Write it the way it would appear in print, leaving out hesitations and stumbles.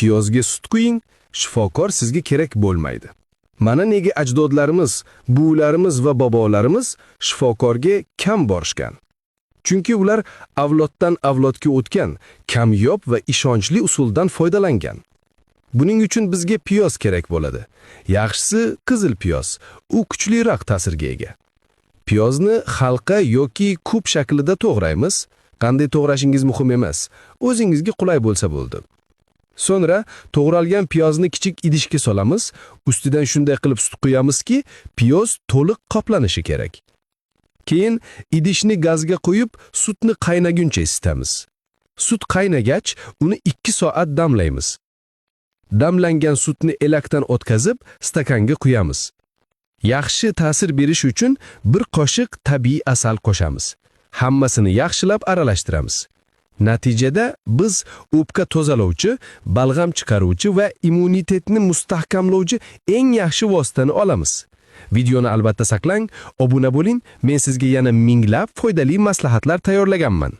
Piyozga sut quying, shifokor sizga kerak bo'lmaydi. Mana nega ajdodlarimiz, buvilarimiz va bobolarimiz shifokorga kam borishgan. Chunki ular avloddan avlodga o'tgan kamyob va ishonchli usuldan foydalangan. Buning uchun bizga piyoz kerak bo'ladi. Yaxshisi qizil piyoz, u kuchliroq ta'sirga ega. Piyozni halqa yoki kub shaklida to'g'raymiz. Qanday to'g'rashingiz muhim emas. O'zingizga qulay bo'lsa bo'ldi. So'ngra to'g'ralgan piyozni kichik idishga solamiz, ustidan shunday qilib sut quyamizki, piyoz to'liq qoplanishi kerak. Keyin idishni gazga qo'yib, sutni qaynaguncha isitamiz. Sut qaynagach, uni 2 soat damlaymiz. Damlangan sutni elakdan o'tkazib, stakanga quyamiz. Yaxshi ta'sir berish uchun bir qoshiq tabiiy asal qo'shamiz. Hammasini yaxshilab aralashtiramiz. Natijada biz o'pka tozalovchi, balg'am chiqaruvchi va immunitetni mustahkamlovchi eng yaxshi vositani olamiz. Videoni albatta saqlang, obuna bo'ling. Men sizga yana minglab foydali maslahatlar tayyorlaganman.